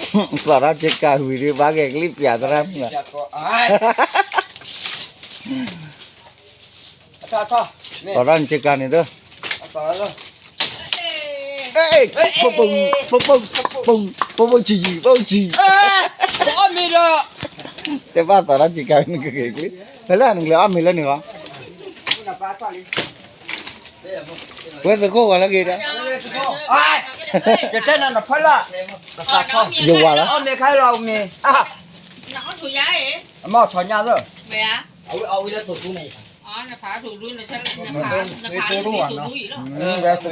သီၣ်ထီၣ်စ့ကၤဝံၤဒီး ဘၣ်ဂဲၤကလံၣ်ပၠးသရၣ်မုၣ်လီၤ. သီၣ်ထီၣ်စ့ကၤန့ၣ်ဒီး ပိၢ်ပိၢ် ပိၢ်ပိၢ် ပိၢ်ပိၢ်ဆံးဆံး ပိၢ်ဆံး တဲဘၣ်သီၣ်ထီၣ်စ့ကၤ နကဂဲၤကလံၣ် ဖဲလၢနကလဲၤအီၣ်မ့ၤလၢန့ၣ်ဃီ ဝဲသကိးဝဲလၢဂ့ၤဒီး ယတဲနၤနဖၢလၢ ယဝၤလီၤ အီၣ်မ့ၤခါလီၤမ့ၤ အမ့ၢ်ထီၣ်ညါသၢ သ့တိၢ်ဒီး မ့ၢ်ဝဲဆံး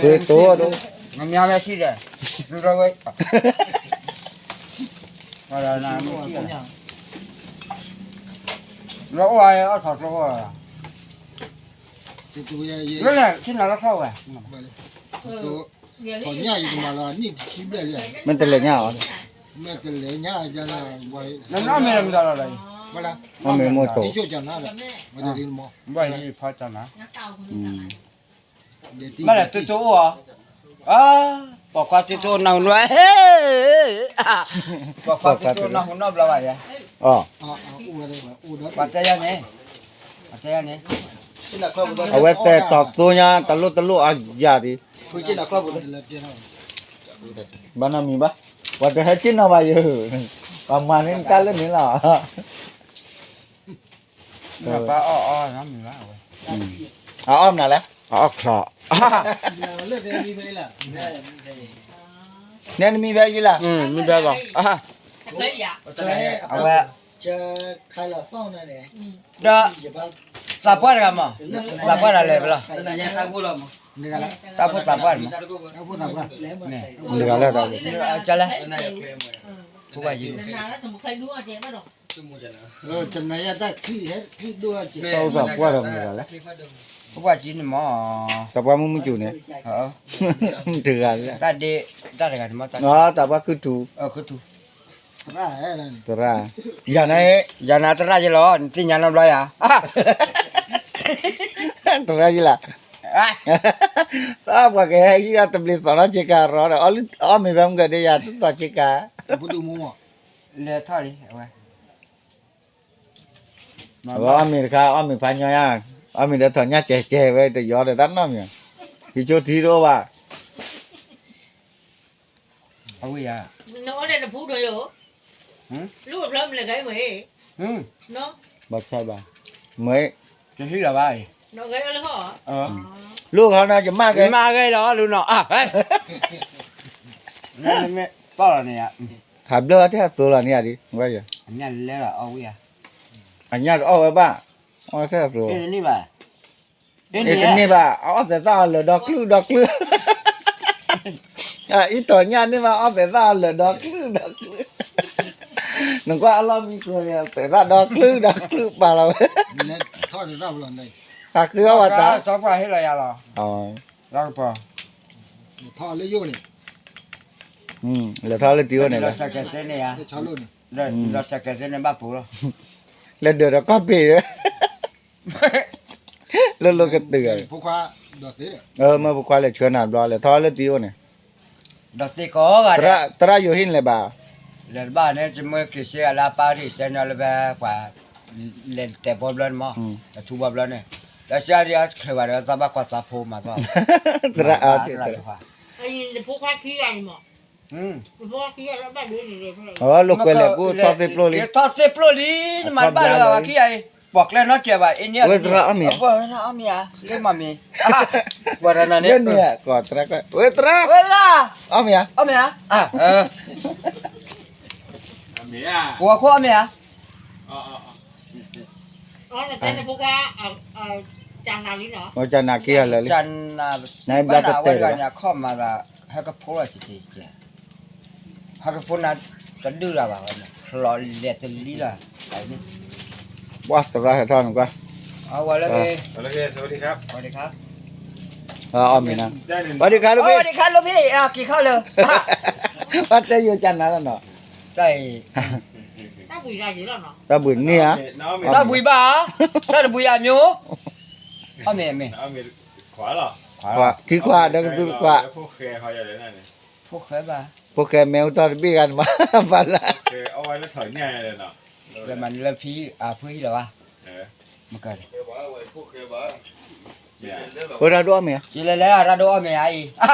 ဒီး ဒုရဝဲ လၢအိၣ်ဝဲအီၣ်ထီၣ်ကျိဝဲ လၢလဲၣ် ဆ့ၣ်နီၤလၢခီၣ်ဝဲ မ့ၢ်တလဲၤညါအီၤ မ့ၢ်တလဲၤညါ နအီၣ်မ့ၤလီၤမ့ၢ်တလီၤလီၤ အီၣ်မ့ၤမိၢ်တိၢ် ဘၣ်ယဖီတၢ်နၤ ဘၣ်လဲၣ် တၢ်တအိၣ်အီၤ ပိာ်ခွါတၢ်တအိၣ်နၢ်ဟူနီၢ် ပိာ်ခွါတၢ်တအိၣ်နၢ်ဟူနီၢ်ဘျီဘၣ်ယဲ ပှၤတဲယၤန့ၣ် ပှၤတဲယၤန့ၣ် အဝဲသဲးတီၤသိညါ တလိၣ်တလိၣ်အယၤဒံး ဘၣ်နီတမံၤဘၣ် ပှၤတဟဲက့ၤနီၤဘၣ်ယဲ ပှၤမၤန့ၢ်တၢ်လၢန့ၣ်လီၤ ပၢ်အီၣ်အီၣ်နီတမံၤဘၣ်ဝဲ အအီၣ်မနုၤလဲၣ် အအီၣ်ချီၣ် နဲနမံဖဲယံၤလၢ် မံဖဲလီၤ အဝဲ ဒီး သးပှၢ်တဂၤမး သးပှၢ်တဂၤလဲၤဖဲလဲၣ် တၢ်ဖိသးပှၢ်မး တဂၤလၢ် ဖိပှၤယံၤ သးပှၢ်တဂၤမး သးပှၢ်မုၢ်မုၢ်စူၤန့ၣ် တဂၤလၢ် တၢ်ဒ့ တၢ်တဂၤန့ၣ်မး သးပှၢ်ခုၣ်ထူ သရၣ် ယၤနၤ ယၤနၤသရၣ်ယဲလီၤ နသ့ၣ်ညါနီတဘျီယၤ သရၣ်ယဲလီၤ သးပှၢ်ကဟဲဟံးဒီးတဘျီသီၣ်ထီၣ်စ့ကၤရီဒီး အီၣ်မ့ၤဖဲမုၢ်ကဒဲယၤ တသီၣ်စ့ကၤ လဲၤထီၣ်လံ အဝဲ အဝဲအီၣ်မ့ၤတခါ အီၣ်မ့ၤဖးညီညါ အီၣ်မ့ၤဒီးထီၣ်ညၣ်ကဲးကဲးဝဲ တယီဒီးတၢ်နီတမံၤ ဟံးဆိထံတအိၣ်ဘၣ် အဝဲယၤ နအီၣ်ဒီးနဖူဒိၣ်ယိာ် လူအဘျီမလဲၤဂဲၤမ့ၢ် ဘၣ်ဆၣ်ဘၣ် မ့ၢ် တဟံးလီၤဘၣ် လူဟီနီၤ ယမၢ်ဂဲၤ မၢ်ဂဲၤလီၤ လူနီၤ အၢ မ့ၢ်တီၢ်လီၤန့ၣ် ဟးဘျၢထဲအသိးလီၤန့ၣ်ဧါဒ် အညၣ်လဲၤလီၤအီၣ်ဝံၣ်ဧါ အညၣ်တအီၣ်ဝဲဘၣ် အီၣ်ထဲအသိး တန့ၢ်ဘၣ် အတန့ၢ်ဘၣ် အအီၣ်သဲးသၣ်အီၤလၢာ်ဒီးကျုဒီးကျု အအံၤတီၢ်ညၣ်န့ၢ်ဘၣ် အီၣ်သဲးသၣ်အီၤလၢာ်ဒီးကျုဒီးကျု နကွၢ်အလီၢ်မံကျိၤန့ၣ် သဲးသၣ်ဒီးကျုဒီးကျုပာ်လီၤဝဲ ဟးဃုအီၣ်ဝဲတၢ် လဲၤထီၣ်လၢယိာ်န့ၣ် လဲၤဒၢးဒီးကီၢ်ပ့ၤ လၢလိာ်ကတုၤ မ့ၢ်ဖိခွါလဲၤဆှၢနၤဘျီ လဲၤထီၣ်လၢတံၤအိၣ်န့ၣ် ဒီးသ့ၣ်ကီးဂၤဒဲး သရၣ်ယိၤဟံၣ်န့ၣ်လဲၤဘၣ် လဲၤတဘၣ်န့ၣ် တမ့ၢ်က့ၤစ့အလၢအပၢ်ဒ်တဲန့ၣ်လၢဖဲပှၤ လဲၤတဲဘီဘျီန့ၣ်မး အထူဘီဘျီန့ၣ် လၢစ့အါဒ်အချၢးဘၣ်ဒီးသးဘၣ်ကွၢ်သးဖိမးသီၣ် သရၣ်အါသ့ၣ် အဝဲလိာ်ကွဲလဲၣ်ကူထီၣ်သ့ၣ်ပျိလံ ထီၣ်သ့ၣ်ပျိလံ နမၤတဘၣ်လၢၤဘၣ်ဝဲခံဂၤအံၤ ပှၤကျဲနီတစဲးဘၣ် အ့န့ၣ် ဝဲသရၣ်အီၣ်မ့ၤ လၢမၤမ့ၤ လၢန့ၣ် ကိးသရၣ် ဝဲသရၣ် ဝဲသရၣ် အီၣ်မ့ၤဧါ အီၣ်မ့ၤဧါ ပဝဲခိၣ်အီၣ်မ့ၤဧါ အီၣ်နကဲနဖိခွါ ကနၤလံနီၤ ကနၤက့ၤလၢာ်လံ နဘျါတတဲာ်လၢၤဘၣ် ခီၣ်မၤသး ဟဲကဖိလီၤစ့ၢ်ကီး ဟဲကဖိနၤ တဒုၣ်လၢၤဘၣ်ဝဲန့ၣ် လီၤလဲၤတလံလီၤ ဘၣ်သရၣ်ဟဲထီၣ်နကွၢ် အဝဲလၢ အီၣ်မ့ၤနၤ စဝးဒံခါ စဝးဒံခါ လိၣ်ဖ့ၣ် က့ၤခီၣ်လၢ ဘၣ်တဲယိၤကနၤလီၤနီၤ တၢ်အံၤ တၢ်ဘှံးန့ၢ်ဧါ တၢ်ဘှံးဘၣ် တၢ်တဘှံးအမျိုး အီၣ်မ့ၤ အီၣ်မ့ၤ ခံခွါ ဒီးကသူတခွါ ဖိၣ်ဃဲဘၣ် ဖိၣ်ဃဲမဲအိၣ်တီၢ်တဘ့ၣ်ဂၤန့ၣ်မး, ဘၣ်လၢ လၢမၤလၢဖံအဖုဟံၣ်လီၤဘၣ်, မကၢၢ်, အိၣ်တၢ်ဒိၣ်အီၣ်မ့ၤ, က့လဲၤလဲၤတၢ်ဒိၣ်အီၣ်မ့ၤဧါအံၤ,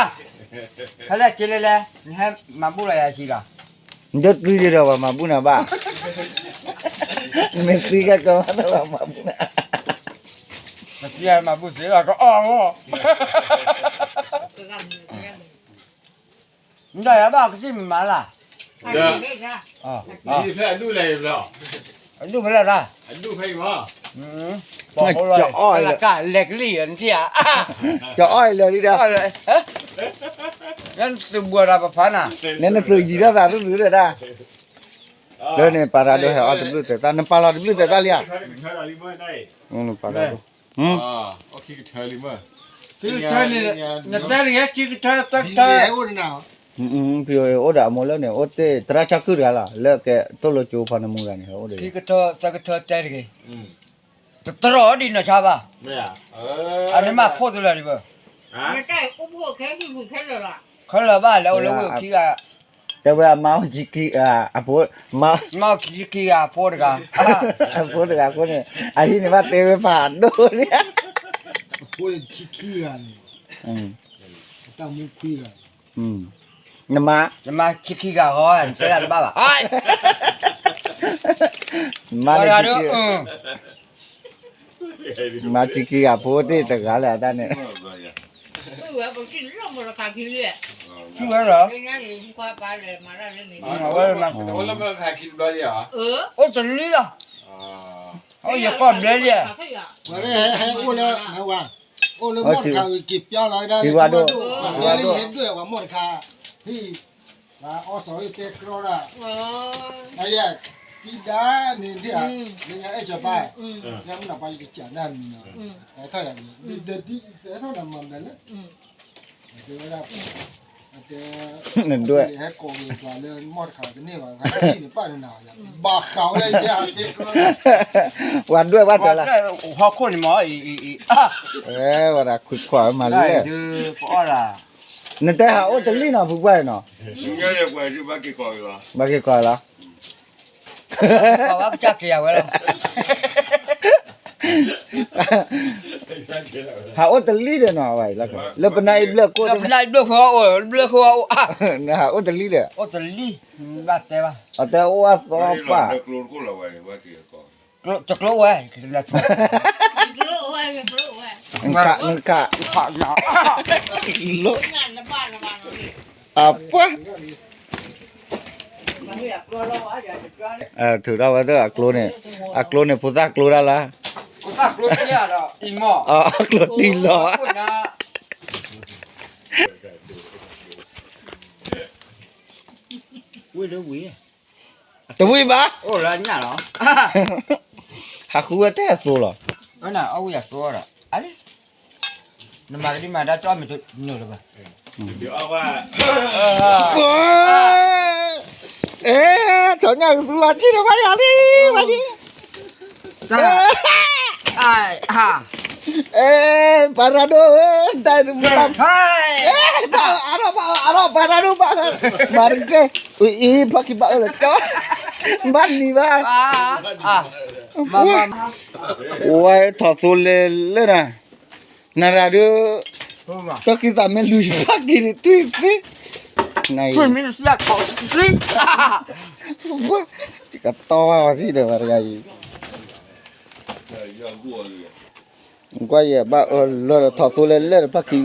ဖဲလဲၣ်က့လဲၤလဲၤ နဟဲမၤဘူၣ်လီၤယၤဆံးလီၤ, နတသံဒံးဒီးပှၤမၤဘူၣ်နၤဘၣ်, နမ့ၢ်သံကဲကီမးတၢ်ပှၤမၤဘူၣ်နၤ, နသံမၤဘူၣ်သ့လီၤကအီၣ်မး မ့ၢ်ဒၣ်ယၤဘၣ်ကသံၣ်မၤလၢ်, ဖဲအဒူၣ်လဲၣ်, အဒူၣ်ဖဲလဲၣ်ဒၣ်, အဒူၣ်ဖဲအံၤမး, ပှၤအိၣ်လီၤ, လဲၤကလံၣ်နထံၣ်ဧါ, ကၠီအီၣ်အံၤလၢာ်လံဒီး, ယသုးဘှီးတၢ်ပဖးနၤ, နဲနသုးယံၤထီၣ်သးသုသုဒီးတၢ်, လၢန့ၣ် ပာ်ရၤဒိဟဲအီၣ်တဘျုးသဲးတၢ် နပာ်လီၤတဘျုးသဲးတၢ်လံဧါ, ပာ်ရၤဒိ, ခံကထၢန့ၣ်, နတဲတဂ့ၤ ခံကထၢ, တၢ်ကထၢ, အိၣ်ဒီးအမိၢ်လၢန့ၣ် အိၣ်တ့ၢ်သရၣ်ဆၢကုၢ်တဂၤလီၤ လၢကဲသိၣ်လိကၠိဖီနမူဂၤန့ၣ် အိၣ်ဒီး, ခံကထၢသၢကထၢတဲတဂ့ၤ, တတြီအီၤဒ်နီၢ်ဆါဘၣ်, အန့ၣ်မးဖိသလၢာ်ဒံးဘၣ်, ခဲလၢာ်ဘၣ်လဲၤအိၣ်လၢဝ့ၢ်ခံဂၤ, တဲဝဲအမါအိၣ်ခံခံဂၤ, အဖိ, မါအိၣ်ခံခံဂၤ အဖိတဂၤ, အဖိတဂၤအဃိန့ၣ်, အဟံၣ်န့ၣ်ဘၣ်တဲဝဲဖးဒိၣ်န့ၣ်, အဖိန့ၣ်ခံခံဂၤန့ၣ်, တၢ်မူခွံဂၤ, နမါ, နမါခံခံဂၤဃီ နတဲဒၣ်တဘၣ်ဘၣ်, နမါန့ၣ်, မါခံခံဂၤဖိသ့ၣ်တဂၤလၢအတၢ်န့ၣ်, ဝဲလီၤ, အိၣ်တလံလီၤ, အိၣ်ယကီၢ်ဘျဲလံ, ဝဲဟဲအိၣ်လၢ, အိၣ်လၢမီၢ်တခါဝံၤက့ၤပျီလီၤဒၣ်လၢထံဝါဒိၣ်, ပှၤတဲလၢယဟဲဒွဲၣ်ပှၤမီၢ်တခါ, ဟံၣ်, ပှၤအီစီၤဟ့ၣ်တဲကြီဒၣ်, ယၤ, တံၤဒါန့ၣ်ဒၣ်, လၢညါအဲၣ်စီၤပၤ, ယမ့ၢ်နပှၤယကစၢ်ဒၣ်မံၤနီၤ, ထီၣ်ယၤ, ဒီးဒ်တဲထီၣ်နၤမၤဘျဲၣ်လၢ တဲဝဲဒၣ်, တဲ, နဒွဲၣ်, ဟဲကိးက့ၤပှၤလၢမီၢ်တခါတန့ၢ်ဘၣ်, န့ၣ်ပၣ်နနၤ, ဘၣ်ဃးဝဲလၢယတဲ, ပှၤဒွဲၣ်ဘၣ်တဲလီၤ, ဟီၣ်ခိၣ်န့ၣ်မ့ၢ်, ဝဲဒၣ်ခွံခွါမၤလၢ, နတဲဟးအိၣ်တလံနီၤ ဖုပှၢ်နီၤ, ဘၣ်က့ၤကိးလီၤ, ဝဲလီၤ ဟးအိၣ်တလံဒီးနီၤ, လၢပနၢ်အံၤဘျၢၣ်ကိၣ်, ပနၢ်အံၤဘျၢၣ်ဃီအိၣ်, ဘျၢၣ်ဃီအိၣ်, နဟးအိၣ်တလံဒီး, အိၣ်တလံ, ဘၣ်တဲဘၣ်, အတဲအိၣ်အသီပၢ်, တကျိဝဲ, နက, နက, အပှၢ် ထုးထီၣ်ဝဲသ့ၣ်အကျိန့ၣ်, အကျိန့ၣ် ဖိသၣ်ကျိဒၣ်လၢ, အကျိတံၢ်လီၤ, တဝံၣ်ဘၣ်, ဟးဃုဝဲတၢ်အသိလီၤ, နမၤကဒံမၤဒါကၠီမ့ၢ်တနုာ်လၢၤဘၣ်, အဲ, ထီၣ်ညၣ်ကသူလီၤဆံၣ်ဒီးဘၣ်ယၤလံ, ဘၣ်ယၤ, အဲ, ပှၤရၤဒိၣ်ဧၢ, တၢ်တမူ, အါထီၣ်ဘၣ်အီၤ, အါထီၣ်ပှၤရၤဒိၣ်ဘၣ်, မၤတကဲ, အံၤ ဖျီၣ်ခံဘၣ်အၢလီၤကၠီ, ဘၣ်နံၤဘၣ်, ဝဲထီၣ်သိလဲၤလဲၣ်နၤ, နရၤဒုး, တၢ်ခံသးမ့ၢ်လူၤဖျီၣ်ခံန့ၣ် ထွံၣ်သ့, နၤအံၤ, ကတီၢ်ဝဲအီၤထံၣ်ဒီးဝဲတဂၤအံၤ, ကွၢ်ယဲၢ် ဘၣ်အၢလၢထီၣ်သိလဲၤလဲၣ်ဒီးဖျီၣ်ခ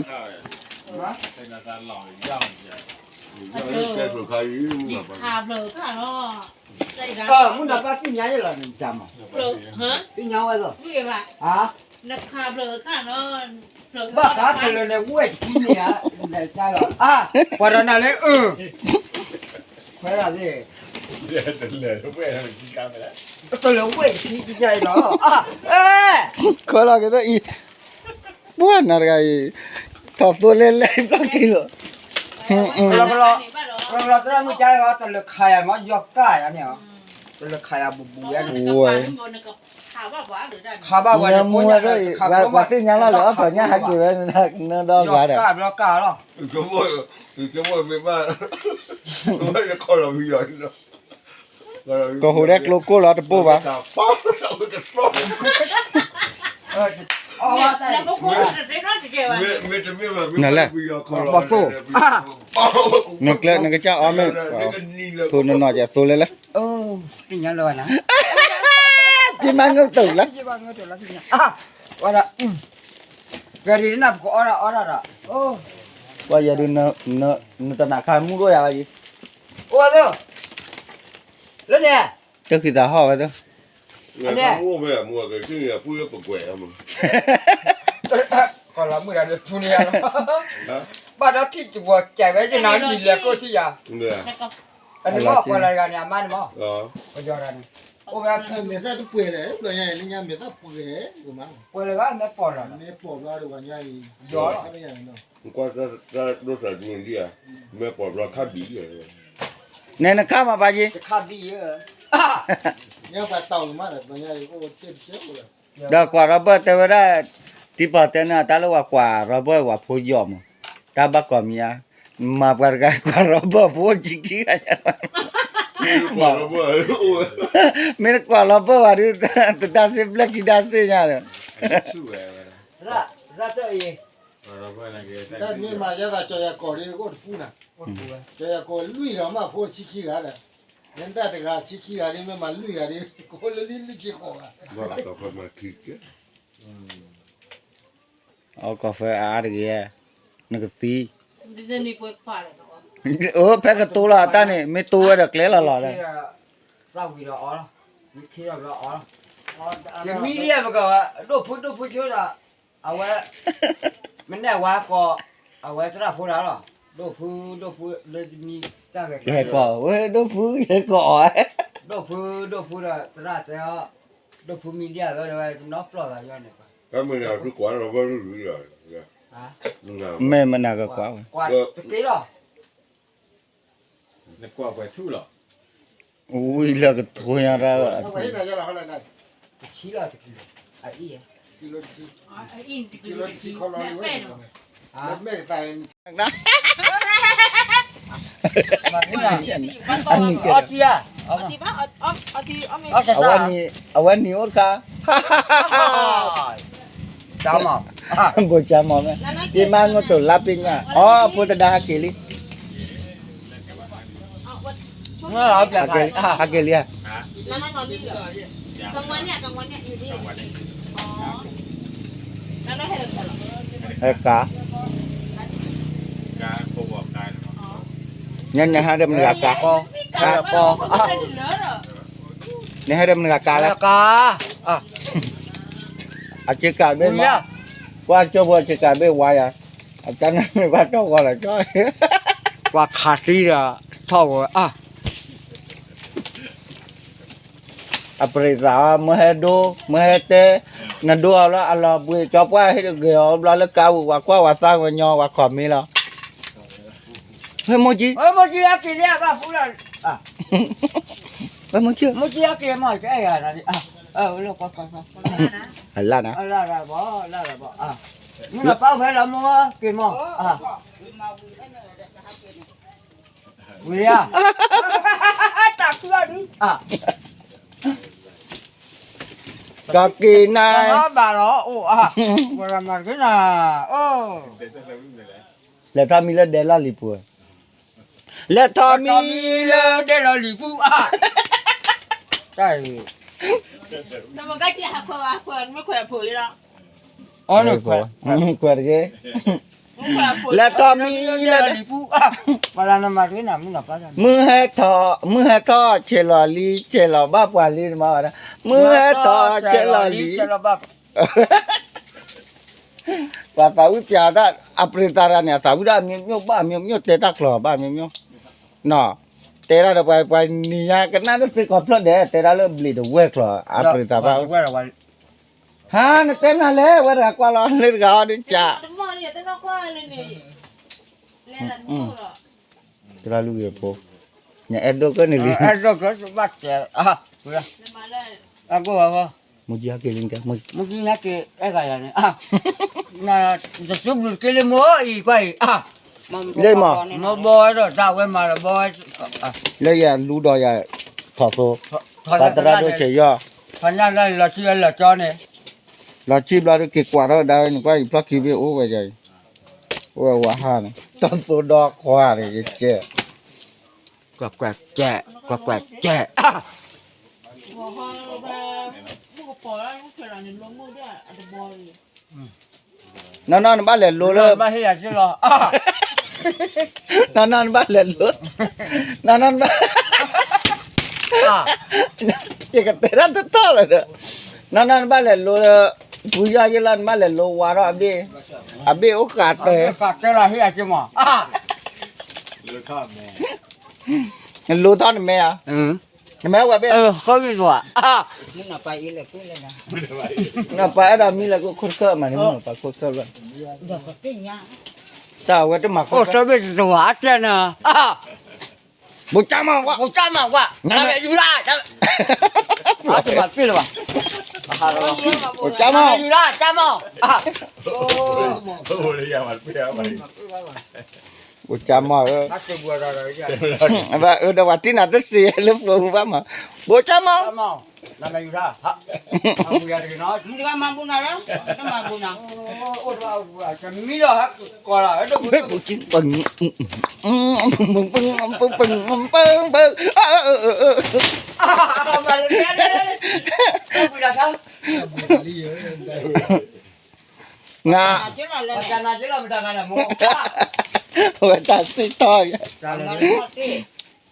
ံ, မုၢ်နၤပၢ်သ့ၣ်ညါယဲၢ်လီၤန့ၣ်, သ့ၣ်ညါဝဲလီၤ, ဘၣ်ဃးကလၢာ်န့ၣ် ဝဲၢ်တခံန့ၣ်ဧါ, လၢတၢ်လီၤ, ပှၤဒီးနၤလၢအၢ, ခွဲးဒၣ်သ့ၣ်, တလၢာ်ဝဲၢ်တခံကညါအံၤလီၤ, အဲ, ခွဲးလီၤက့ၤသ့ၣ်အံၤ, ပှၢ်နၤတဂၤအံၤ, ထီၣ်သိလဲၤလဲၣ်ဖျီၣ်ခံလီၤ, ကလီကလီ, ကလီကလီသရၣ်မုၣ်ကါအီၤ တလၢာ်ခးယၤမ့ၢ်ယီၤကၢ်ယၤန့ၣ်ဧါ, လၢခးယၤဘူးဘူးယါန့ၣ်, ဝဲ, ခးဘၣ်ပှၤန့ၣ် ပှၤသ့ၣ်ညါလီၤလၢအီၣ်တီၤညါဟဲက့ၤဝဲ, နဒီဂၤဒီး, ကၢ်ဘျီကၢ်လီၤ, ကဟူးဒဲးကျိကိၢ်လီၤတပိၢ်ဘၣ်, နလဲၣ်, ပှၤသိၣ်, နကျဲနကစၢ်အီၣ်မ့ၢ်, ဖိနနီၢ်ကသိလဲၣ်လၢ, ပမၤငိၢ်တၢ်လၢ, ဝဲဒၣ်, ကဲဒ်နပကအီၣ်ဒၣ်အီၣ်ဒၣ်ဒီး, ပှၤယၤဒုး, နတနာ်ခါမူဒိၣ်ယၤဘၣ်ယံၤ, အိၣ်ဝဲသိး, လၢန့ၣ်, တဃံသးဟီၣ်ဝဲသိး, န့ၣ်, ကီၢ်လီၤမုၢ်ဒီးဖူန့ၣ်ယါလီၤ, ဘၣ်ဒီးထံၣ်တပှီၤကဲးဝဲယနၤနံၤလဲၤကိၢ်ထံၣ်ယၤ, အန့ၣ်မ့ၢ်ပှၤလၢတဂၤန့ၣ် အမါန့ၣ်မ့ၢ်, ပယီၤတဂၤန့ၣ်, အိၣ်ဝဲ, မဲာ်သၣ်တပှဲၤလဲၣ်, ဘျီညါအံၤလၢညါမဲာ်သၣ်ပှဲၤ, ပှဲၤတဂၤမ့ၢ်ပိာ်လီၤ, မ့ၢ်ပိာ်ဘျီတဂၤညါအံၤ, ယီၤလီၤ, မ့ၢ်ပိာ်ဘျီခါဘံၣ်, နဲနခါမၤဘၣ်ယံၤ, ခါဘံၣ်, ညါပှၤတီၢ်မးဒီး ဘျီညါအံၤအိၣ်တ့ၢ်တကဲအိၣ်လီၤ, ဒီးကွၢ်ရီဘၢၣ်တဲဝဲဒၣ်, တံၤပီၣ်တဲန့ၣ် တၢ်လၢပှၤကွၢ်ရီဘၢၣ်ဝဲဖိယီၤမး, တၢ်ဘၣ်ကိးမံၤဧါ, မၤပှၤတဂၤကွၢ်ရီဘၢၣ်ဖိဆံခံဂၤညါ, မ့ၢ်တကွၢ်ရီဘၢၣ်ဘၣ်ဒီး, တဒါစ့ဘျဲၣ်ခံဒါစ့ညါဒီး, တၢ်မ့ၢ်မၤယဲဒၣ် ကၠီၤယၤကီၢ်ဒီး ကအိၣ်တပူၤနၤ, ကၠီၤယၤကီၢ်လွံၢ်ဂၤမး ဖိဆံခံဂၤဒီး, မ့ၢ်တၢ်တဂၤဆံခံဂၤဒီး မ့ၢ်မၤလွံၢ်ဂၤဒီး ကအိၣ်လၢလံလွံၢ်ဆံဃိးဂၤ, အကီၢ်ဖဲအါအါတဂ့ၤ, နကသံ, အိၣ်ဖဲကတိၤလီၤအတၢ်န့ၣ် မ့ၢ်တိၤဝဲဒီးကျဲလီၤလီၤဒီး, သၣ်ဝံၤဒီးအီၣ်လီၤ, မ့ၢ်ခ့လီၤဘျီအီၣ်လီၤ, ယမံလံပက, ဒိၣ်ဖုဒိၣ်ဖုဆိဒီး, အဝဲ, မ့ၢ်နဲၣ်ဝါကီး, အဝဲသရၣ်ဖိတဂၤလီၤ, ဒိၣ်ဖုဒိၣ်ဖုလၢတမံတၢ်ဂဲၤ, ယဟဲကီးဝဲဒိၣ်ဖု ယဟဲကီးအီၤ, ဒိၣ်ဖုဒိၣ်ဖုဒီးသရၣ်တဲအီၤ, ဒိၣ်ဖုမံလံအသီဒီးဝဲနီၢ်ပျီၢ်သးယီန့ၣ်, မ့ၢ်မနၤကကွၢ်ဝဲ, တက့ၢ်လီၤ, ဝံၤလၢကထိညါတၢ်, တဆံလီၤတကံၢ်, အအံၤ, အဝဲနံၤအိၣ်တခါ, ဘိၣ်ကၠါမီၢ်, ယမါငိၢ်တိၢ်လါပ့ညါ, အီ ဖိတဒါဟဲက့ၤလံ, ဟဲက့ၤလံဧါ, ဟဲကါ, နဟဲဒီးမနုၤဂၤကါ, နဟဲဒီးမနုၤဂၤကါလဲၣ်, အစ့ကၤဘ့ၣ်မး, ကွၢ်ကၠိဖိအစ့ကၤဘ့ၣ်ဝါယၤ, အတၢ်နၢ်မ့ၢ်ဘၣ်ထီၣ်ဂီၤလီၤကၠီ, ပှၤခးသံဒီး, ထီၣ်ဝဲအါ အပရံးသးအီၤ မ့ၢ်ဟဲဒိ, မ့ၢ်ဟဲတဲ, နဒိအီၤလၢအလီၤဘှံး ကၠီပှၢ်ဟ့ၣ်ဂ့ၤအီၤဘျီလၢကါဝံၤ ဝဲကွၢ်ဝဲသးဝဲညီ ဝဲခီၣ်မ့ၢ်လီၤ. ဝဲမိၢ်ကံ, ဝဲမိၢ်ကံအက့ၤလၢအဘၣ်ဖူလီၤ, ဝဲမိၢ်ကံ, မိၢ်ကံအက့ၤမ့ၢ်ကအဲၣ်ယၤ, အလၢနၤ, မုၢ်နၤပၢ်ဖဲလီၤမိၢ်က့ၤမ့ၢ်, ဝံၤဧါ, တၢ်ခုၣ်အဒု, ကက့ၤနၤ, ဘၣ်လီၤအိၣ်အါ, ဝဲမၤတက့ၢ်နၤ, အိၣ်, လဲၤထီၣ်မံလၢဒဲလီၤလံၤပူၤ, လဲၤထီၣ်မံလၢဒဲလီၤလံၤပူၤအါ, တၢ်အံၤ, ခွဲးတက့ၢ်, လဲၤထီၣ်မံလၢဒဲလီၤလံၤပူၤအါ, ပှၤလၢနမၤတက့ၢ်နၤ, မုၢ်နၤပၢ်, မုၢ်ဟဲထီၣ်, မုၢ်ဟဲထီၣ်ဆဲးလီၤလံ, ဆဲးလီၤဘၣ်ပှၤလံ, မုၢ်ဟဲထီၣ်ဆဲးလီၤလံ, ပှၤသးဝံၣ်ပျးတၢ်, အပရံးသးရၤန့ၣ် အသးဝံၣ်ဒၣ် အမျိုးမျိုးဘၣ်အမျိုးမျိုး တဲတၢ်ကျိာ်ဘၣ်အမျိုးမျိုး, တဲဒၣ်ဒီးပှၤ ပှၤနံၤညါကနၣ်တသ့ကီၢ်ဖျၢၣ်ဒဲး တဲဒၣ်လၢဘျံးတဝဲၢ်ကျိာ် အပရံးသးဘၣ်, ဟါ နတဲမနုၤလဲၣ် ဝဲတဂၤကွၢ်လီၤလၢတဂၤအီၤဒ်ကး, တရၣ်လုၢ်ဂ့ၤဖိ, ညအဲၣ်ဒိၣ်ကၢန့ၣ်လံ, အဲၣ်ဒိၣ်ကၢဘၣ်တဲ, အကိၣ်, မူကဟဲက့ၤလံ, မူကဟဲက့ၤအဲၣ်ဂၤယၤန့ၣ်, တစူးဘျုးတက့ၢ်လၢမိၢ်အံၤကွၢ်အံၤ, လၢမး, မ့ၢ်ဘီဝဲဒီးတၢ်ဝဲမၤဒီးဘီဝဲ, လၢယလူဒီးယၤ, ထီၣ်သိ, ပှၤသရၣ်ဒိၣ်ဆဲးယီၢ်, ဖးညၣ်လၢလီၤဆံလၢလီၤကၠီန့ၣ်, လီၤဆံဘျီဒုးက့ၤကွၢ်ထီၣ်ဝဲဒၣ်ဝဲန့ၣ် ကွၢ်အံၤဖျီၣ်ခံဘ့ၣ်အိၣ်ဝဲယၤအံၤ, အိၣ်ဝဲဝၤဟါန့ၣ် တၢ်သိဒီခွါန့ၣ် ယကဲ ကွၢ်ကွၢ်ကဲ, ကွၢ်ကွၢ်ကဲ, နီၢ်နီၢ်နဘၣ်လဲၤလိလၢ, နီၢ်နီၢ်နဘၣ်လဲၤလိ, နီၢ်နီၢ်နဘၣ်, ယကတဲဒၣ်တတီၢ်လၢၤဒီး, နီၢ်နီၢ်နဘၣ်လဲၤလိလၢ, ပူယီၢ်ယ့ၢ်လီၤ နဘၣ်လဲၤလိဝါထီၣ်အဘ့ၣ်, အဘ့ၣ်အိၣ်ဃာ်တၢ်, နလိထီၣ်နမဲာ်ဧါ, နမဲာ်ဝဲဘ့ၣ်, ဃီမံၤကွၢ်, နပၢ်အဲၣ်ဒိးမံလၢခိၣ်တခၢၣ်မးန့ၣ် မ့ၢ်နပၢ်ခိၣ်တခၢၣ်ဘၣ်, တၢ်အဝဲတမၤခိၣ်တခၢၣ်, ဘိၣ်ကၠၢ်မးဝဲ, ဘိၣ်ကၠၢ်မးဝဲ, နမဲာ်ယူၤလၢ, တမၤပ့ၢ်လၢၤဘၣ်, ဘိၣ်ကၠၢ်မး, ယူၤလၢကၠၢ်မး, ဘိၣ်ကၠၢ်မးဧၢ, အၢ ဒီးပှၤတံၢ်နၤတစ့လၢဖိဘၣ်မး, ဘိၣ်ကၠၢ်မး, နမၤဘူနၤလၢ, တမၤဘူနၤ, မံလီၤဟဲကီးလီၤ, ငါ, ဝဲတၢ်စံၣ်ထီၣ်,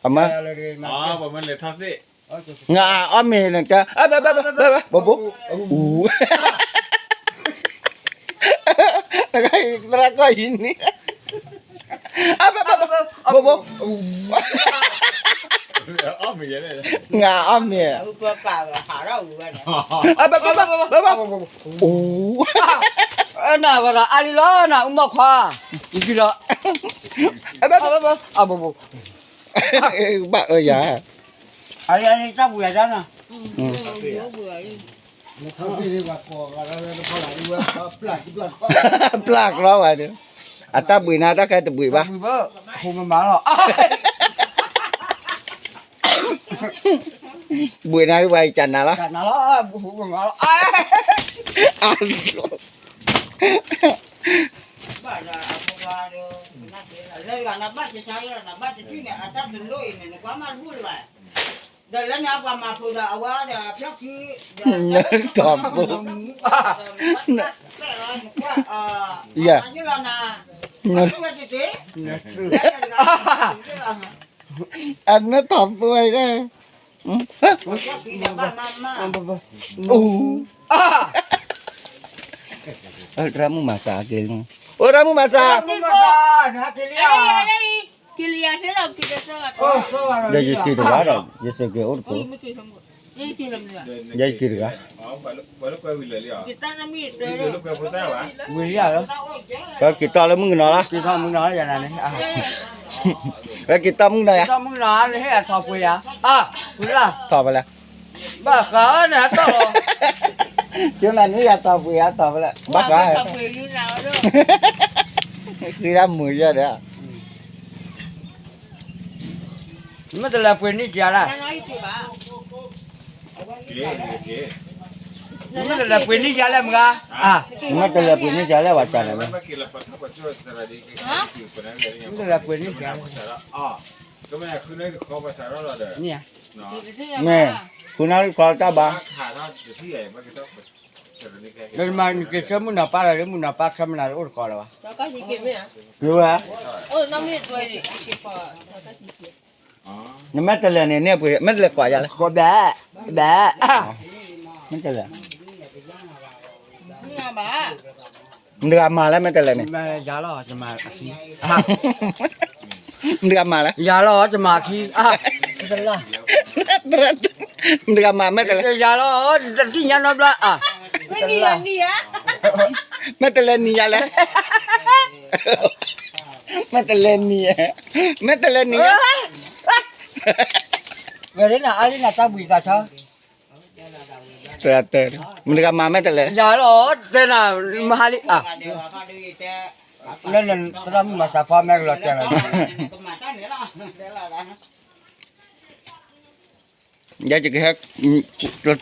အမါ, ငါအီၣ်မ့ၤနက, ဘိဘိ, သရၣ်ကီၢ်အံၤန့ၣ်, ဘိဘိ, ငါအီၣ်မ့ၤ, အူ, နဝဲဒီးအါလံလီၤနၤ အူမီၢ်ခွါ, ဒီး, ဘိဘိ, ဘၣ်အၢယၤ, အတၢ်ပူၤယၤဒၣ်နၤ, ပျၢ်ကျီဝဲဒီး, အတၢ်ဘှံးနၤတၢ်ခဲတဘှံးဘၣ်, ဘှံးနၤဝဲယကနၤလီၤ, ဒီးလၢန့ၣ်ပှၤမၤဖိဒီးအဝဲဒီးဖျီၣ်ခံ, နထီၣ်ဖိ, ယၤ, အနထီၣ်ဖိ, အိၣ်, ရၣ်မုၣ်မၤစၢ်က့ၤ, အိၣ်ရၣ်မုၣ်မၤစၢ်, ဒီးယက့ၤတဂၤဒီး ယစ့ၢ်ကီးအိၣ်တကိး, ယက့ၤတဂၤ, ဝံၤလံဧါ, ပက့ၤတီၢ်လၢမုၣ်ကနီၤလီၤ, က့ၤတီၢ်မုၣ်ကနီၤယၤနၤန့ၣ်, ပက့ၤတီၢ်မုၣ်ကနီၤယၤ, ထီၣ်ဖဲလဲၣ်, ဘၣ်ဃးန့ၣ်ဟဲတီၢ်လီၤ, ကနၤန့ၣ်ယၤထီၣ်ပှ့ၤယၤထီၣ်ဖဲလဲၣ်, ဘၣ်ဃး, ဃ့ဒၣ်မုာ်ယဲၢ်ဒီး မ့ၢ်တလဲၤပှ့ၤန့ၢ်ယၤလဲၣ်, မ့ၢ်တလဲၤပှ့ၤန့ၢ်ယၤလဲၣ်မ့ၢ်ဂ့ၤ, မ့ၢ်တလဲၤပှ့ၤန့ၢ်ယၤလဲၣ်ဝဲကန့ၣ်, မ့ၢ်တလဲၤပှ့ၤန့ၢ်ယၤလဲၣ်, မ့ၢ်, ဃုနၣ်ရံၣ်ခီတၢ်ဘါ, ဒီးမ့ၢ်နက့ၤဆၢမုၢ်နီၤပၢ်လီၤဒီး မုၢ်နီၤပၢ်ဆၢမုၢ်နၤအိၣ်တကိးလၢၤဘၣ်, က့ၤဝဲ, နမ့ၢ်တလဲၤန့ၣ် န့ၢ်ပှ့ၤ မ့ၢ်တလဲၤကွၢ်ယၤလဲၣ်, ဘဲ, ဘဲ, မ့ၢ်တလဲၤ, မတဂၤမၤလဲၣ် မ့ၢ်တလဲၤန့ၣ်, မတဂၤမၤလဲၣ်, ယၤလီၤ တမၤခံ, မတဂၤမၤ မ့ၢ်တလဲၤ, ယၤလီၤ တသ့ၣ်ညါနီတဘျီ, မ့ၢ်တလဲၤနံၤယၤလဲၣ်, မ့ၢ်တလဲၤနံၤ, မ့ၢ်တလဲၤနံၤယၤ, ဂဲၤလၢနအါလံနတၢ်ဘှံးသးဆါ, တၢ်တၢ်, မတၤဂၤမၤမ့ၢ်တလဲၣ်, ယၤလီၤ, တဲနၤ, မဟါလံ, လၢနသရၣ်မုၣ်မၤစးဖီမ့ၢ်ကလီၤတဲာ်လီၤ, ယကဟဲ,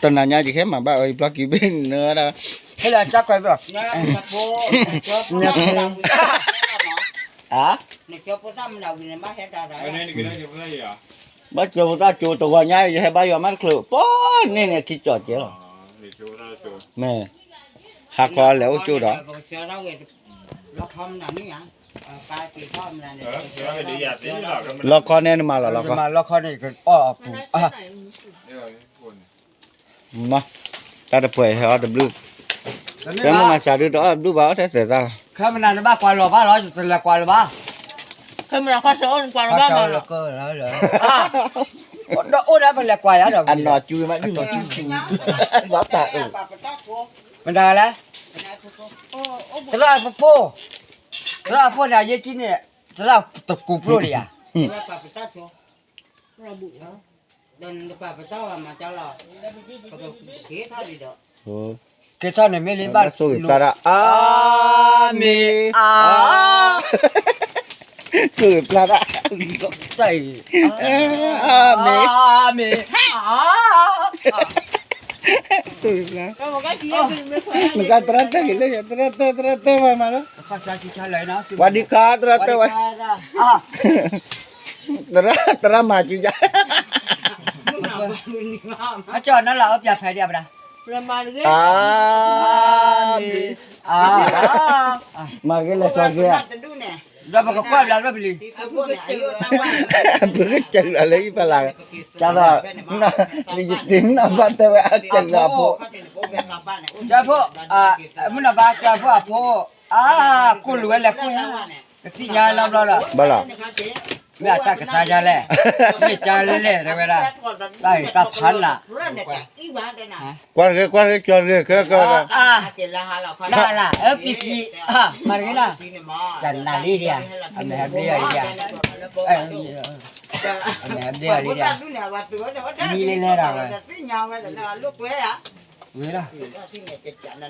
တနၤညါယကဟဲမၤဘၣ်အီၤအံၤဘျီက့ၤဘ့ၣ်နၤဒၣ်, ဟဲလၢတၢ်ကွဲဘျီ, ဘၣ်ကၠိဖိသၣ်ကၠိတဂီၤညါ ယဟဲဘါယွၤမးတချုး ပီၢ်န့ၣ်န့ၣ် ခံကၠီၤကဲလီၤ, မ့ၢ်, ဟးခီလဲၤအိၣ်ကၠိဒီး, လီခီန့ၣ်နမၤလီၤလီခီ, လီခီန့ၣ်ကအီၣ်အပူၤ, တၢ်တပှဲၤဟဲအီၣ်တဘျုး, ကဲမ့ၢ်မၤစၢ်ဒုးတအီၣ်တဘျုးဘၣ်အီၣ်ထဲသဲးသၣ်လီၤ, ခဲမနၤနဘၣ်ကွၢ်လီၤဘၣ်လီၤ ယတလဲၤကွၢ်လၢၤဘၣ်, ခဲမနၤကွၢ်စၢၤအိၣ်နကွၢ်လီၤဘၣ်မးလီၤ, ဒီးအိၣ်ဒၣ်ပလဲၤကွၢ်ယၤဒီး, အနီၢ်ကၠူမး, ဘၣ်တၢ်အၢ, မတၤလဲၣ်, သရၣ်ဖိဖိ, သရၣ်ဖိန့ၣ် အရေးကြီးန့ၣ်, သရၣ်တကူးပျိၢ်လံဧါ ကဲထီၣ်န့ၣ်မ့ၢ်လံဘၣ်, ဆိၣ်ဂ့ၤပျၢ်တၢ်, အၤမ့ၣ်, အၤ, ဆိၣ်ဂ့ၤပျၢ်တၢ်, အၤမ့ၣ်, အၤမ့ၣ်, ဆိၣ်ဂ့ၤပျၢ်, နကသရၣ်တဲက့ၤလၢယၤ, သရၣ်တဲ သရၣ်တဲဝဲမးလီၤ, ဝၤဒံခါ သရၣ်တဲဝဲ သရၣ် သရၣ်မၤကၠူယါ, အကၠီနီၢ်လၤအၢပၠးဖဲဒံးအပဒါ, အၤ, မၤဂ့ၤလဲၤစီၤဂ့ၤဧါ, ဒီးပကကွၢ်ဘျးလၢပလံၤ, ပကစၢ်လၢလၢယဖဲလာ်, ကၢ်သိး, ယတ့မုၢ်နၤဘၣ်တဲဝဲအကၢ်လၢအဖိ, ကၢ်ဖိ, မုၢ်နၤဘၣ်ကၢ်ဖိအဖိ, အါ, ကိၢ်လူၤဝဲလဲၤကိၢ်ယါ, ကသ့ၣ်ညါနီတဘျီဒီး, ဘၣ်လီၤ, မ့ၢ်အတၢ်ကသါယါလဲၣ်, မ့ၢ်ကါလဲၣ်တဲဝဲဒၣ်, တၢ်အံၤတၢ်ဖးနး, ကွၢ်တဂ့ၤ ကွၢ်တဂ့ၤ ကၠီတဂ့ၤ ကဲကၢ, နလၤအၢပံၤခံ, မၤတဂ့ၤနီၤ, တၢ်နးလံဒံးဧါ, အမဲာ်ဟဲဘျ့အီၤလံဒံးဧါ, အမဲာ်ဟဲဘျ့အီၤလံဒံးဧါ, မံလၢလဲၣ်ဒၣ်ဝဲ, ဂ့ၤ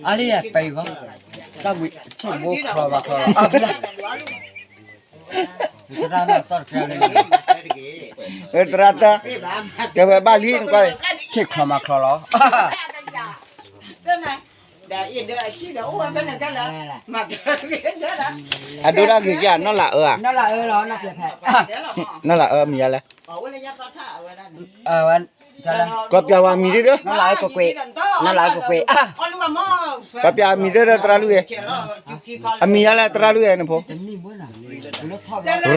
လီၤ, အါလံပှၤအံၤဂီၢ်, တၢ်ဝံၤဆိၣ်ဘိချီဘၣ်ချီလီၤ, သရၣ်မ့ၢ်သီၣ်တကဲလၢ, သရၣ်တၢ်, ကဲဝဲဘၣ်လံနကွၢ်, ဆ့ၣ်ချီမၤချီလီၤ, အဒိဒၣ်ဂ့ၤကၢ်နီၢ်လၤအၢဧါ, နီၢ်လၤအၢလီၤ, နီၢ်လၤအၢမံၤယါလဲၣ်, ကီၢ်ပၠးဝဲမံၤဒ်ဒီး, နီၢ်လၤအၢကကွဲး, နီၢ်လၤအၢကကွဲး, ကီၢ်ပၠးမံၤဒ်ဒီးသရၣ်လွံၢ်ဂ့ၤ, အမံၤယါလဲၣ်သရၣ်လွံၢ်ဂ့ၤနဖိ,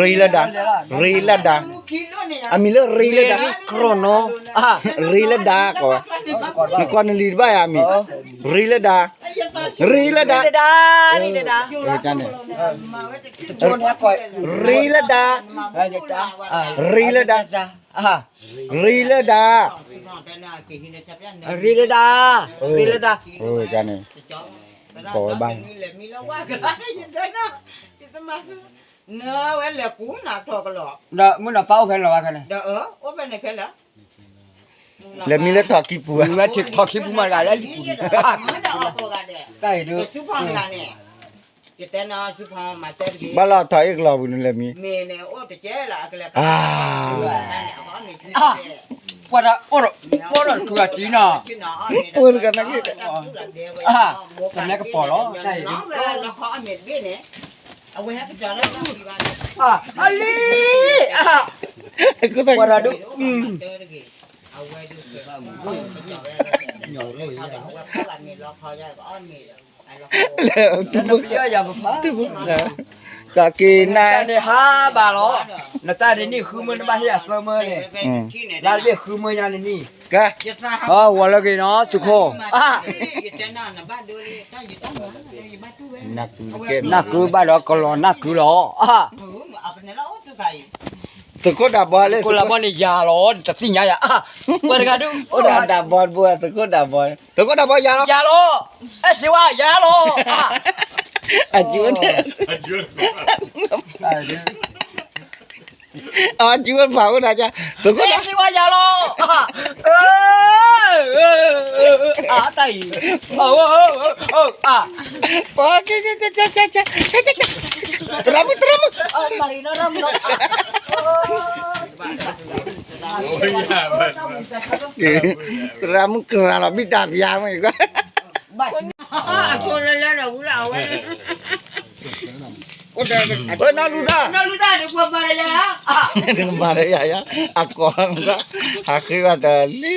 ရ့လၢဒၣ်, ရ့လၢဒၣ်, အမံၤလၢရ့လၢဒၣ်, ကရနီ, ရ့လၢဒၣ်ကီးဝဲ, နကိးနလံၤတဘၣ်ယါအမံၤ, ရ့လၢဒၣ်, ရ့လၢဒၣ်, ရ့လၢဒၣ်, ရ့လၢဒၣ်, ရ့လၢဒၣ်, ရ့လၢဒၣ်, ရ့လၢဒၣ်, န့ၣ်, ကိးဝဲဘၣ်, ဒီးမုၢ်နီၤပၢ်အိၣ်ဖဲလီၤဘၣ်ခဲန့ၣ်, လဲၤမံလၢထီၣ်ခံပူၤဧါ, လဲၤမံလၢထီၣ်ခံပူၤမးတဂၤလၢလံပူၤန့ၣ်, တၢ်အံၤဒုး, ဘၣ်လီၤထီၣ်အ့ၣ်ကလီၤပူၤန့ၣ်လဲၤမံ, ပှၤတၢ်အိၣ်ဒီး, ပှၤဒီးတခုအတံၤနီၤ, ပှၤတဂၤနာ်က့, တမ့ၢ်ကပီၤလီၤ, တၢ်အံၤဒုး, အလံၤ, ပှၤတၢ်ဒုး, လၢ, တုၤမုၢ်ဃါ, ကက့ၤနၤ, နတၢ်န့ၣ်ဟါဘၣ်လီၤ, နတၢ်န့ၣ်န့ၣ်ဃုမၢနဘၣ်ဟ့ၣ်အသၢမၢန့ၣ်, လၢတဘ့ၣ်ဃုမၢညါန့ၣ်န့ၣ်, ကဲ, ဂီၤလၢဂ့ၤနီၤ သုးခိၣ်, နၢ်ကုဘၣ်ဒီးကလီၤနၢ်ကုလီၤ, သုးခိၣ်ဒၣ်ဘီလၢ, သုးခိၣ်ဒၣ်ဘီန့ၣ်ယၤလီၤ တသ့ၣ်ညါယၤ, ပှၤတဂၤဒုး, အိၣ်ဒၣ်ဒၣ်ဘီတဘိ, သုးခိၣ်ဒၣ်ဘီ, သုးခိၣ်ဒၣ်ဘီယၤလီၤ, ယၤလီၤ, အဲၣ်စ့ဝါယၤလီၤ, အကၠိန့ၣ်, အကၠူဝဲဖးအိၣ်နၤကၠၢ်, သုးခိၣ်ဒၣ်, စ့ဝါယၤလီၤ, အတၢ်အံၤ, ပှၤက့, သရၣ်မုၣ်, သရၣ်မုၣ်, သရၣ်မုၣ်ကရၤလီၤဘံၣ်တၢ်ဖျါမ့ၢ်, အဝဲ နီၢ်လူသၣ်, နကမၤဒီးယၤယါ, အကိး, ဟးဃ့ဘၣ်တၢ်လံ,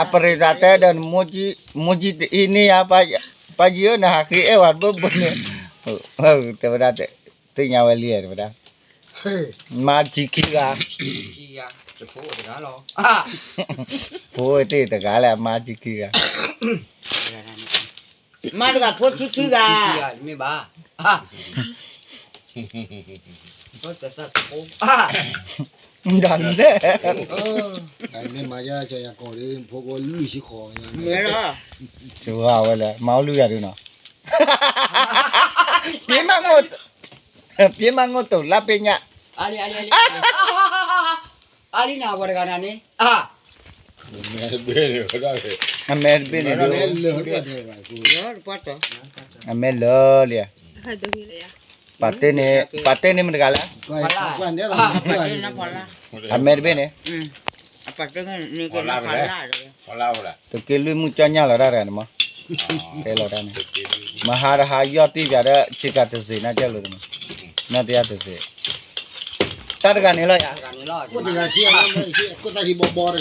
အပရံသးတဲဒီး မိၢ်ကံအံၤန့ၣ်ယါ, ပၢ်ယံၤဧၢ နဟးဃ့အဲၣ်ဝဲတဘၣ်ဘၣ်န့ၣ်, တဲဝဲဒၣ်, သ့ၣ်ညါဝဲလံတဲဝဲဒၣ်, မၤကံခံဂၤ, ဖိသ့ၣ်တဂၤလၢအမၤကံခံဂၤ မၤတဂၤဖိခံခံဂၤ, မ့ၢ်ဘၣ်, ဒ်လဲၣ်, မ့ၢ်မၤယၤကယၤကီးလံ ဖိကလွံၢ်ဆံဃီ, မ့ၢ်လီၤ, ဝဲလဲၣ် မၤအိၣ်လွံၢ်ဂၤဒုနီၤ, ပ့မၤ, ပ့မၤငိၢ်တိာ်လါပ့ညါ, အါလံနၤ ပှၤတဂၤနၤန့ၣ်, အမဲာ်တဘ့ၣ်န့ၣ်, အမဲာ်တဘ့ၣ်န့ၣ်, အမဲာ်လၢလံ, ပာ်တ့ၢ်န့ၣ်, ပာ်တ့ၢ်န့ၣ်မတဂၤလဲၣ်, အမဲာ်တဘ့ၣ်န့ၣ်, တက့လွံၢ်မုၢ်ကၠီညၣ်လီၤတၢ်တဂၤန့ၣ်မး, တဲလီၤတၢ်န့ၣ်, မဟါတဟါယီၢ်တံၢ်ပၠးဒီး ဆ့ကၤတစ့းနၢ်ကၢ်လိာ်န့ၣ်, နီၢ်တယၢ်တစ့း, တၢ်တဂၤန့ၣ်လီၤယၤ, ခိၣ်တၢ်ခံဘီဘီတဂၤ, ခိၣ်တၢ်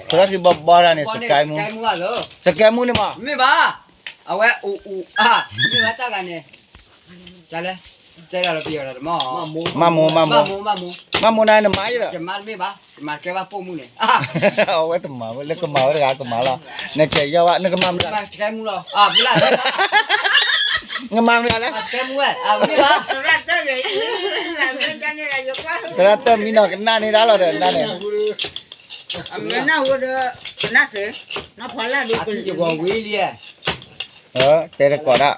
ခံဘီဘီတဂၤန့ၣ် စကဲမူ, စကဲမူန့ၣ်မး, မ့ၢ်ဘၣ်, အဝဲအိၣ်အိၣ်အါ, မ့ၢ်ဘၣ်တၢ်ဂၤန့ၣ်, တၢ်လၢ, တဲဒၣ်လၢပယီၤဒီးမး, မးမိၢ်, မးမိၢ်, မးမိၢ်နၤနမၤယဒီး, တမၤတမ့ၢ်ဘၣ်, တမၤကဲဘၣ်ပိာ်မုၣ်န့ၣ်, အဝဲတမၤဝဲလၢကမၤဝဲတဂၤကမၤလီၤ, နကဲယီၢ်ဘၣ် နကမၤမတၤ, နကမၤမတၤလဲၣ်, သရၣ်တၢ်မံနီၤကနၣ်န့ၢ်ဒၣ်လီၤဒီးနၤန့ၣ်, အမ့ၢ်နၢ်ဟူဒီး, နၢ်သ့, နဖီလာ်ဒုး, ဝံၤလံ, တဲတကိးဒၣ်,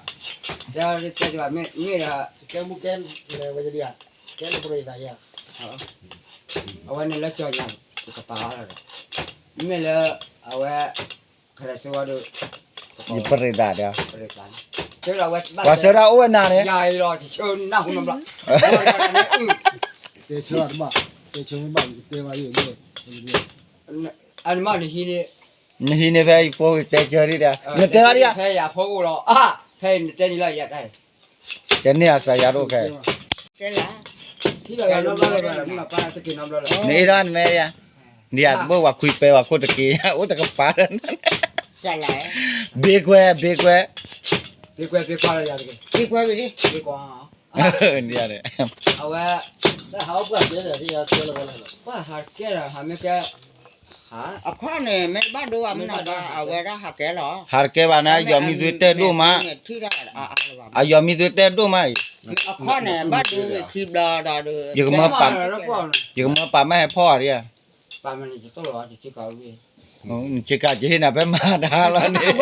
မ့ၢ်ဒီး, အဝဲန့ၣ်လၢကၠီညါ, ကပာ်အီၤလီၤဒီး, မ့မ့ၢ်လၢ, အဝဲ, ခရၢၣ်စ့ဝါဒီး, ယပရံသးဒီး, ပှၤဆၢဒၣ်အိၣ်ဝဲနၤန့ၣ်, ယၤလီၤ, ယဆၢနၢ်ဟူနီတဘျီ, တဲဆၢတဘၣ်, တဲဆၢမ့ၢ်ဘၣ် ယကတဲဘၣ်ယိၣ်, နဟံးန့ၢ်ဖဲယဖိတဲဆၢဒံးဒီး, နတဲဘၣ်ဒံးဧါ, ဖဲယဖိအိၣ်လီၤ, ဖဲနတဲန့ၣ်လီၤယၤတၢ်, တဲန့ၢ်အစးယၤတအိၣ်ခဲ, နအ့ၣ်ဒၣ်နမဲယၤ, ဒ်ယၤတဘၣ်ဝဲခွံပဲဝဲခိၣ်တက့ၢ်, အိၣ်တကပၤဒီး, ဘ့ကွဲ, ဘ့ကွဲ, ဘ့ကွဲ, ဘ့ကွဲ, ဒ်န့ၣ်, အဝဲ, ပှၤဟးကဲဒီးဟးမ့ၢ်ကဲ, အခီၣ်န့ၣ် မ့ၢ်တဘၣ်ဒိဘၣ်မနုၤဒီး အဝဲဒၣ်ဟးကဲလီၤ, ဟးတကဲဘၣ်န့ၣ် ယီၤမံသွ့တဲဒိၣ်မး, အယီၤမံသွ့တဲဒိၣ်မးအံၤ, အခီၣ်န့ၣ် ဘၣ်ဒိဝံၤခံဘျီဒီး, ယကမၢပာ်မ့ၢ်ဟဲဖီၣ်အီၤဒံးဧါ, နဆ့ကၤကဟ့ၣ်နၤဖဲမၤတၢ်လီၤန့ၣ်, ပ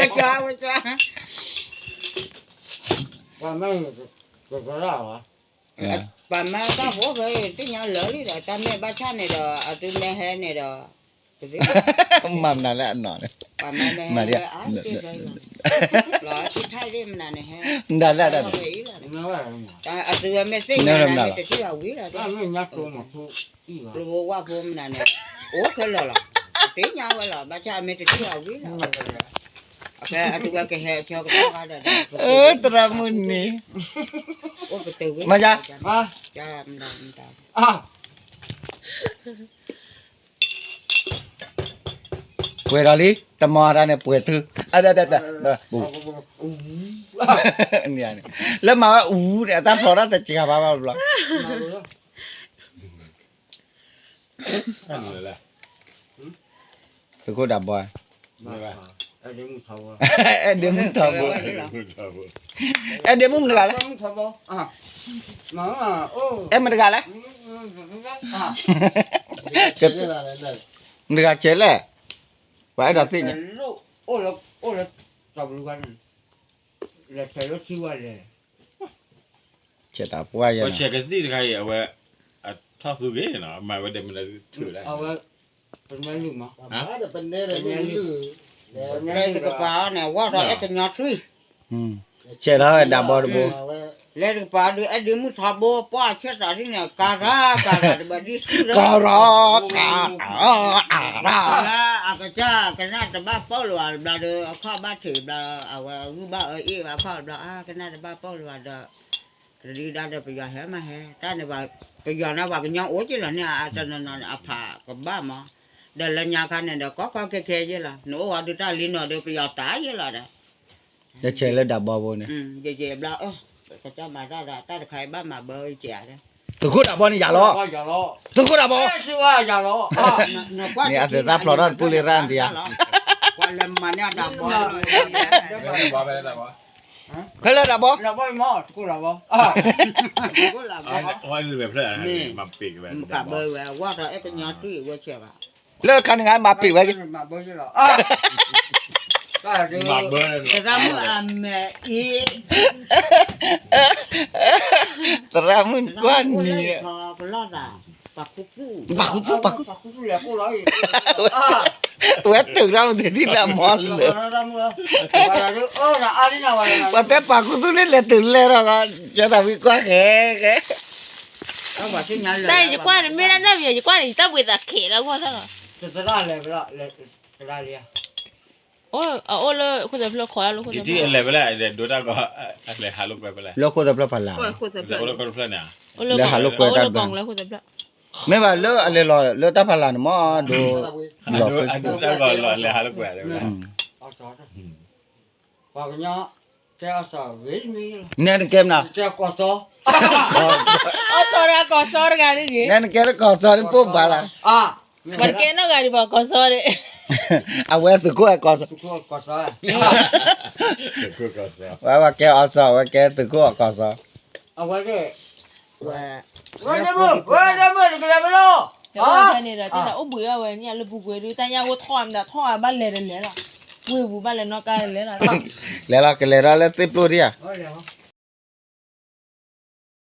ှၤမၤတၢ်ဖိဖဲသ့ၣ်ညါလၢာ်လံဒီး တၢ်မဲာ်ဘၣ်ဆၣ်န့ၣ်ဒီး အသုမ့ၢ်ဟဲန့ၣ်ဒီး, မၤမနုၤလဲၣ်အနီၢ်န့ၣ်, မၤဒ်, လီၤထံထၣ်ဒ်မနုၤန့ၣ်ဟဲ, မနုၤလဲၣ်, အသုဝဲမ့ၢ်သ့ၣ်ညါန့ၣ် တထံၣ်ဘၣ်ဝံၤလီၤ, ကျိဖိဝၣ်ဖိမနုၤန့ၣ်, အိၣ်ခဲလၢာ်လီၤ, သ့ၣ်ညါဝဲလီၤ, ဘၣ်ဆၣ်အမ့ၢ်တထံၣ်ဘၣ်ဝံၤလီၤ, အသုဝဲကဟဲဆၢကတီၢ်ဂၤဒီး, သရၣ်မုၣ်န့ၣ်, အိၣ်ပတုာ်ဝံၤ, မၤယါ, မတၤ, မတၤ ပှဲၤဒီးလံ, တမၤတၢ်န့ၣ်ပှဲၤသု, လၢမၤဝဲအူန့ၣ် အတၢ်ဖျိးထီၣ်တစှၤဘၣ်ဘၣ်ဘျီ, သုးခိၣ်ဒးဘီ, အဲၣ်ဒ့မုၢ်ထီဘိ, အဲၣ်ဒ့မုၢ်မတၤတဂၤလဲၣ်, အဲၣ်မတၤတဂၤလဲၣ်, မတၤတဂၤဆဲးလဲၣ်, ပှၤအဲၣ်ဒိးသ့ၣ်ညါ, ဆဲးတၢ်ပှၢ်ယဲ, ဆဲးကသံၣ်တခါအံၤ အဝဲ, အ ထီၣ်သူက့ၤနီၤ မၤဝဲဒီးမနုၤထုးလဲၣ်, အဝဲ, ပမ့ၢ်လုၢ်မး, ပမ့ၢ်လုၢ်, ပမ့ၢ်လုၢ်တကပၤန့ၣ် ဝီၢ်ထီၣ်အဲၣ်ကညီသွံၣ်, ဆဲးထီၣ်ဝဲဒၣ်ဘီတဘိ, လဲၤတကပၤဒုး အဲၣ်ဒုးမုၢ်ထီဘိ ပှၢ်ဆၢတၢ်ဒ်န့ၣ် ကၤရၤကၤရၤတဘၣ်ဒ်ဆူၣ်လၢ ကၤရၤကၤရၤ အကစၢ်ကနၣ်တဘၣ်ပီၣ်လၢၤဘၣ်ဘျီဒီး အခီၣ်ဘၣ်ထံးဘျီ အဝဲဂုၢ်ဘၣ်အၢအ့ၣ်ဘၣ်အခီၣ်ဘျီ အကနၣ်တဘၣ်ပီၣ်လၢၤဘၣ်ဒီး တဒုဒါဒီးပယီၤဟဲမးဟဲ တၢ်န့ၣ် ပယီၤန့ၣ် ပှၤကညီအိၣ်က့လီၤန့ၣ် အတနီၤနီၤန့ၣ် အဖးကဘၣ်မး, ဒီးလၢညါခါန့ၣ်ဒီး ကီကီခဲခဲယ့လီၤ နအိၣ်ဂီၤဒုးတၢ်လံနီၤဒီး ပယီၤတၢ်ယ့လီၤဒီး လၢဆဲးလၢဒၣ်ဘီဘိန့ၣ်, ယက့ၤဘျီအၢ, ကစၢ်မၤတၢ်ဒီး တၢ်တခါအံၤဘၣ်မၤဘၢယက့ၤဧါ, သုးခိၣ်ဒၣ်ဘီန့ၣ်ယၤလီၤ, သုးခိၣ်ဒၣ်ဘီ, န့ၣ်အသုးသၣ်ဖျိးထီၣ်တပူၤလံရၣ်နသံဧါ, ဖဲလၢဒၣ်ဘီ, လၢခါန့ၣ်ဂ့ၤမၤပ့ၤဝဲ, သရၣ်မုၣ်ကွၢ်နံၤ, ပှၤခူသူၣ်, ပှၤခူသူၣ်, ဝဲတုၤထီၣ်မုၢ်တနံၤလၢမီလၢာ်, ပှၤတဲပှၤခူသူၣ်န့ၣ်လဲၤတုၤလဲၤထီၣ်, ကၢသးဝံကွၢ်ဃဲဃဲ, တၢ်ယကွၢ်န့ၣ်မ့ၢ်ဒၣ်နီၢ်ပယီၤ ယကွၢ်န့ၣ် ယတၢ်ဘှံးသးခဲးလၢဂီၢ်ထီၣ်လီၤ, အအိၣ်လၢခိၣ်သၢဖျၢၣ်ခီလၢခိၣ်သၢဖျၢၣ်, လဲၤဝဲလၢဒိတၢ်ဂီၤ, လဲၤဟးလိာ်ကွဲဖဲလဲၣ်, လၢခိၣ်သၢဖျၢၣ်ဖးလၢ်, လဲၤဟးလိာ်ကွဲတၢ်ဘၢ, မ့ၢ်ဘၣ်လၢအလဲၤလီၤလၢတၢ်ဖးလၢ်န့ၣ်မ့ၢ်ဒိ, လီၤဖဲလဲၤဟးလိာ်ကွဲ, ပှၤကညီ, နဲနကဲမနုၤ, အီၣ်စီၤဒၣ်ကီၢ်စီတဂၤန့ၣ်ဂ့ၤ, နဲနကဲလၢကီၢ်စီတပိၢ်ဘၣ်လၢ, ပှၤကဲနီၢ်ဂၤဒံးဘၣ်ကီၢ်စီန့ၣ်, အဝဲသုးခိၣ်အကီၢ်စီ, ဝဲဝဲကဲအီၣ်စီၤ ဝဲကဲသုးခိၣ်အကီၢ်စီ, အဝဲ, ဝဲ, ဝဲ, ဝဲ, ဝဲ, ဝဲ, ဝဲ, ဝဲ, ဝဲ, ဝဲ, ဝဲ, ဝဲ, ဝဲ, အိၣ်ဘှံးဝဲဝဲန့ၣ် လၢပူၤကွံာ်ဒုး တၢ်ညၣ်အိၣ်ထီၣ်မတၤ ထီၣ်ဘၣ်လဲၤတလဲၤလီၤ, ဝ့ၢ်ပူၤဘၣ်လဲၤနီၣ်ကါတလဲၤလီၤ, လဲၤလီၤ ကလဲၤထီၣ်လၢသ့ၣ်ပျိၢ်ဒံးဧါ,